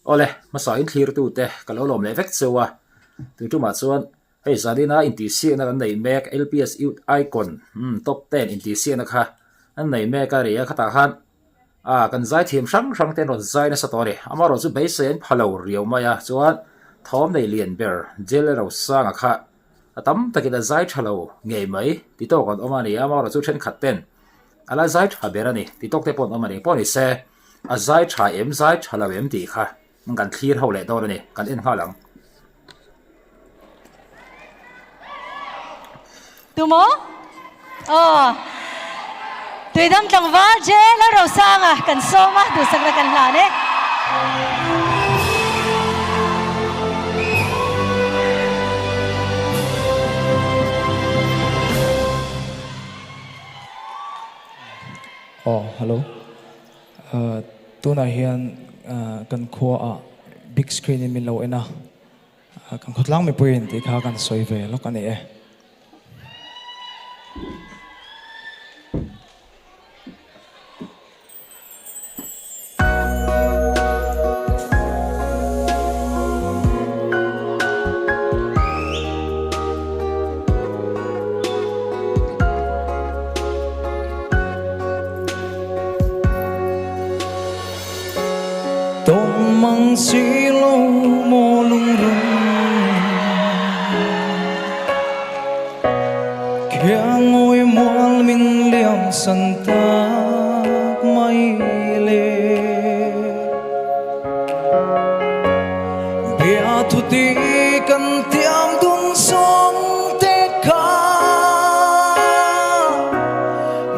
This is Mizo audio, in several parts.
Awle, hmasa in thlirtute ka lo lawm leh vek cheu a, tun tumah chuan hei zanina intihsiakna kan nei mek LPS Youth Icon Top 10 intihsiakna kha an nei mek a ri a, khatah khan ah kan zaithiam hrang hrang te an rawn zai nasa tawh a ni. Amaherawhchu chu beisei an pha lo riau mai a, chuan thawm nei lian ber Jail Rosanga kha a tam takin a zai tha lo ngei mai ti tawk an awm a ni a, amaherawhchu chu thenkhat ten a la zai tha ber a ni ti tawk te pawh an awm a ni. Pawh ni se a zai tha em zai tha lo em tih kha kan thlir ho leh dawn a ni, kan en nghal ang. Tumaw? Aw. Tuidam tlangval Jail a Rosanga kan sawm a, duhsakna kan hlan e. Aw, hello. Tunah hian kan khuaah big screen in min lo en a. Kan khawtlang mipuiin tih kha kan sawi ve lawk a ni e. Tawng mang si lo maw lungrun Khiang ngawi mual min liam san tak mai le Bia thu ti kan tiam dun sawng te kha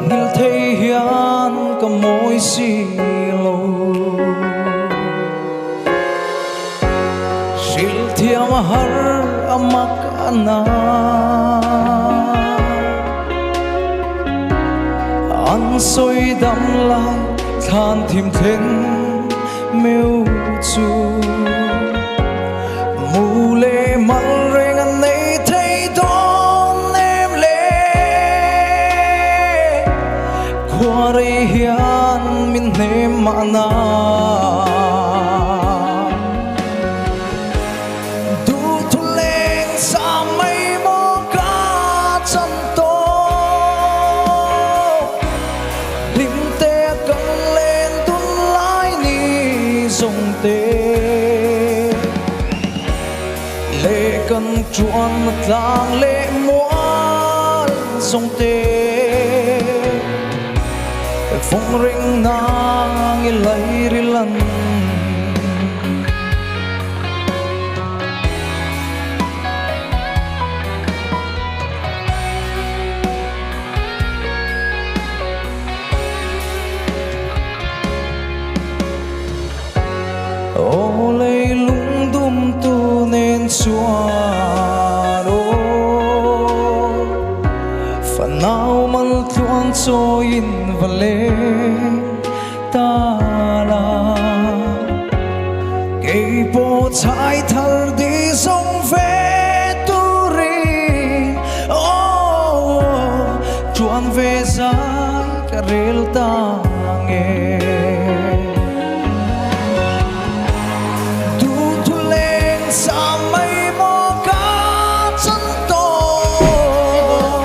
Ngil thei hian ka mawi si lo. Hrilh thiam a har a mak a na. An sawi dam lai thlan thim thleng meu chu. Mu leh mal reng an nei thei dawn em le. Khua rei hian min hnem mahna. Duhthu leng sa mai maw ka chan tawh. Hlim te kan len dun lai ni zawng te. Leh kan tuan tlang leh mual zawng te. Vawng reng nang i lairilan. Aw leilung dumtu nen chuan aw Fanau mal tluang chawiin va leng ta la Kei pawh chhai thar di zawng ve turin aw Tuan ve zai ka rel ta nge. Duhthu leng sa mai maw ka chan tawh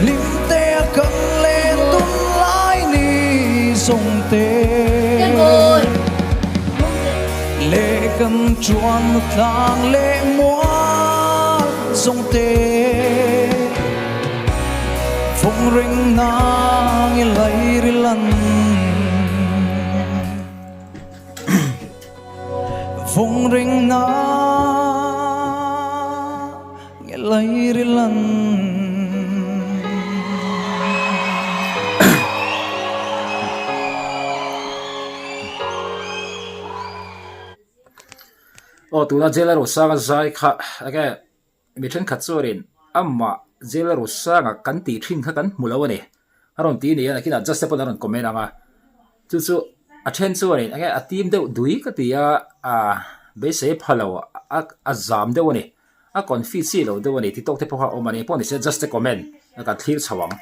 Hlim te a kan len tum lai ni zawng te Leh kan chuan tlang leh mual zawng te Vawng reng nang i lairilan Vawng reng nang i lairilan. Aw tuna jail a rosanga zai kha enge Mi thenkhat chuanin amah jail Rosanga kan tih thin kha kan hmu lo a ni. A rawn ti ni a, nakinah just te pawn a rawn comment ang a. Chu chu a then chuanin enge a tim deuh dui ka ti a, ah beisei pha lo a a zam deuh a ni. A confi chi lo deuh a ni ti tawk te pawh kha a awm a ni. Pawh ni se just te comment a kan thlir chho ang.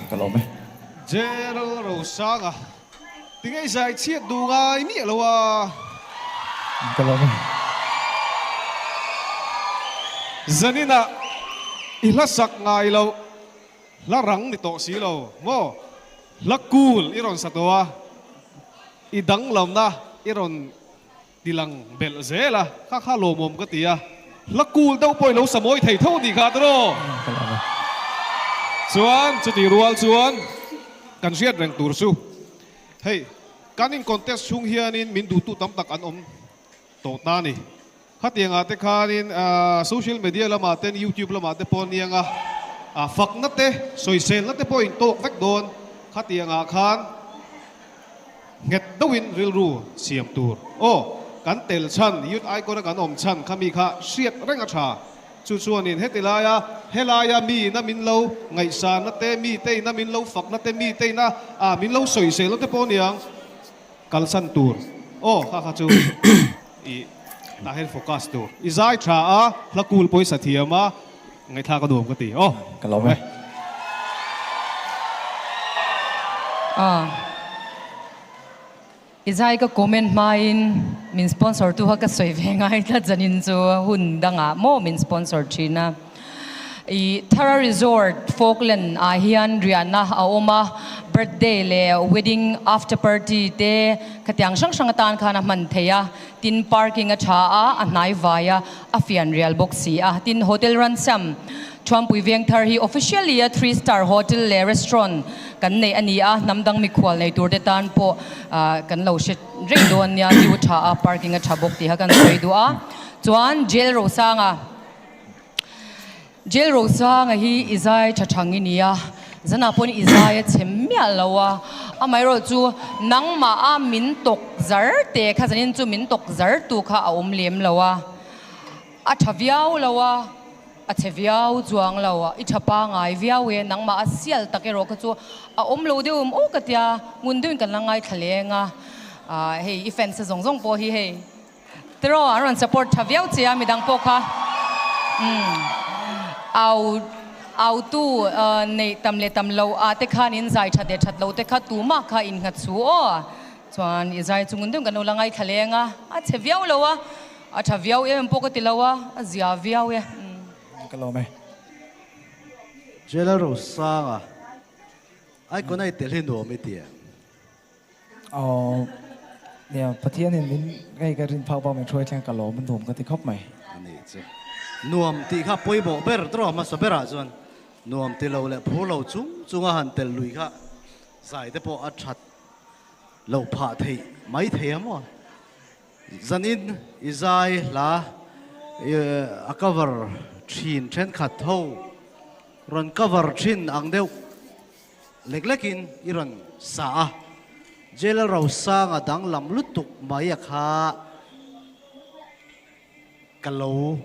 Ka lawm e. Jail Rosanga. Tinge i zai chhiat duh ngai miah lo a. Ka lawm e. Zaninah i hla sak ngai loh, hla rang ni tawh si lo maw? Hla cool i rawn sa tawh a, i danglamna i rawn Ti lang belh zel a, kha kha lawmawm ka ti a, hla cool deuh pawh i lo sa mawi thei tho ni kha tiraw? Chuan chuti rual chuan kan hriat reng tur chu hei kan in contest chhung hianin min duhtu tam tak an awm tawh ta ni. Khatiangah te khanin social media lamah ten youtube lamah te pawh nianga fakna te sawiselna te pawh in tawk vek dawn khatiangah khan Nghet deuhin rilru siam tur. Aw, kan tel chhan, Youth Icon a kan awm chhan kha mi kha hriat reng a tha. Chu chuanin heti laia helaia miin a min lo ngaihsanna te, mite in a min lo fakna te, mite in a min lo sawiselna te pawh aniang kalsan tur. Aw, kha kha chu i tah hian focus tur. I zai tha a, hla kul pawisa thiam a, Ngaihthlak a nuam ka ti aw. Ka lawm e. Aw. I zai ka comment hmain min sponsor tu kha ka sawi ve ngai tlat zanin chu hun dangah maw min sponsor thin a. I Thara Resort Falkland ah hian riahna a awm a, birthday leh wedding after party te khatiang hrang hrang atan khan a hman thei a. Tin parking a tha a, a hnai vai a, a fian rial bawk si a. Tin Hotel Ransam, Thuampui Vengthar hi officially a three star hotel leh restaurant kan neih a ni a, hnam dang mikhual nei tur te tan pawh kan lo hre reng dawn nia, view a tha a, parking a tha bawk tih kha kan sawi duh a. Chuan Jail Rosanga. Jail Rosanga hi i zai tha thang i nia, zanah pawhin i zai a chhe miah lo a, amaherawh chu nangmah a min tawk zar te kha zanin chu min tawk zar tu kha a awm lem lo a, a tha viau lo a, a chhe viau chuang lo a, i tha pangai viau e, nangmah a sial tak erawh kha chu a awm lo deuh em aw ka tia, ngun deuhin kan la ngaithla leng a, hei i fans zawng zawng pawh hi hei. Tiraw an rawn support tha viau che a midang pawh kha umm au au tu neih tam leh tam lo ah te khan in zai that leh that lo te kha tumah kha in nghat chu aw chuan i zai chungun deuh kan lo la ngaithla leng a a chhe viau lo a a tha viau em pawh ka ti lo a a zia viau e umm. Ka lawm e. Jailer Rosanga, Icon a i tel hi nuam i ti em? Aww nia Pathianin min ngei ka rin phak bak min hruai thleng ka lawm a nuam ka ti khawp mai. A nih chu. Nuam tih kha pawimawh ber tawh hmasa berah chuan nuam ti lo leh phur lo chung chunga han tel lui kha zai te pawh a that loh phah theih mai thei a maw. Zanin i zai hla a cover thin thenkhat ho rawn cover thin ang deuh. Lek lekin i rawn sa a, Jail Rosanga danglam lutuk mai a kha ka lo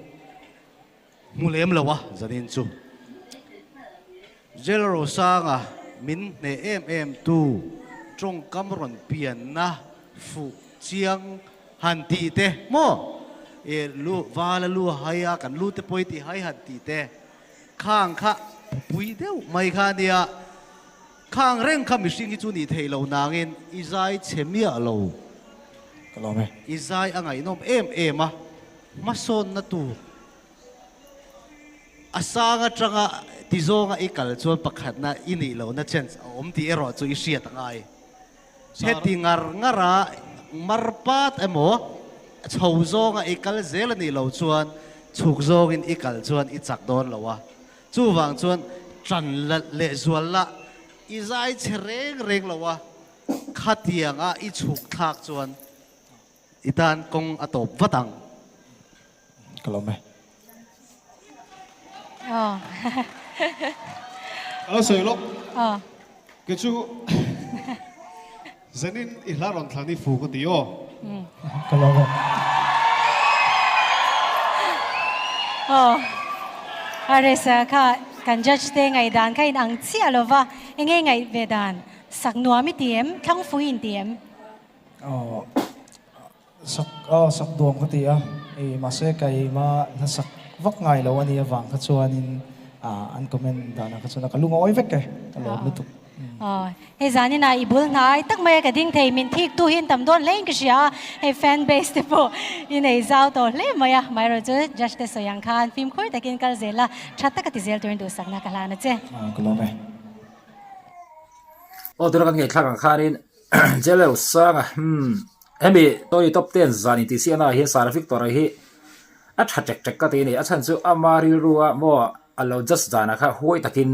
hmu lem lo a zanin chu. Jail Rosanga min hneh em em tu tawngkam rawn pianna fuh chiang han tih te maw i lu vala lu hai a kan lu te pawh i tih hai han tih te Khang kha pui deuh mai kha a nia. Khang reng kha mihring hi chu nih theih lo nangin i zai chhe miah lo. Ka lawm e. I zai a ngaihnawm em em a, hmasawnna tur a sang atanga ti zawnga i kal chuan pakhatna i nih lohna chance a awm tih erawh chu i hriat a ngai. Heti ngar ngar a mar pat emaw chho zawnga i kal zel a nih loh chuan chhuk zawngin i kal chuan i chak dawn lo a, chuvang chuan tan la lehzual la i zai chhe reng reng lo a, khatianga i chhuk thlak chuan i tan kawng a tawp vat ang. Ka lawm e. Ka lo sawi lawk. Kei chu Zanin i hla rawn thlan i fu ka ti aw. Ka lawm e. Aw. Aresa kha kan judge te ngaihdan kha in ang chiah lova enge ngaih ve dan sak nuam i ti em thlangfui in ti em? Aw. Sak aw sak duam ka ti a, ei mahse keima hnasak vak ngai lo a nih avang kha chuanin ah an comment danah kha chuan a ka lungawi vek e, ka lawm lutuk. Aw, hei zanin ah i bul hnai tak mai a ka ding thei, min thik tu hi an tam dawn hle in ka hria a, hei fan base te pawh i nei zau tawh hle mai a, amaherawh chu judge te sawi ang khan fimkhur takin kal zel a, tha taka ti zel turin duhsakna ka hlan a che. Aw, ka lawm e. Aw, tuna kan ngaihthlak ang khanin Jalel Sanga, hmm, hemi Tony Top Ten zan intihsiahna ah hian Sarah Victor-a hi a tha ṭek ṭek ka ti a ni, a chhan chu ama rilru a maw a lo judge danah kha huai takin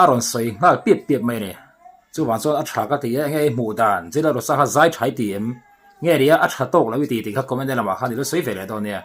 a rawn sawi nghal piap piap mai a ni. Chuvang chuan a tha ka ti a, enge i hmuh dan, Jalel Rosa kha zai tha i ti em? Nge nia a tha tawk lo i ti tih kha comment lamah khan i lo sawi ve leh dawn nia.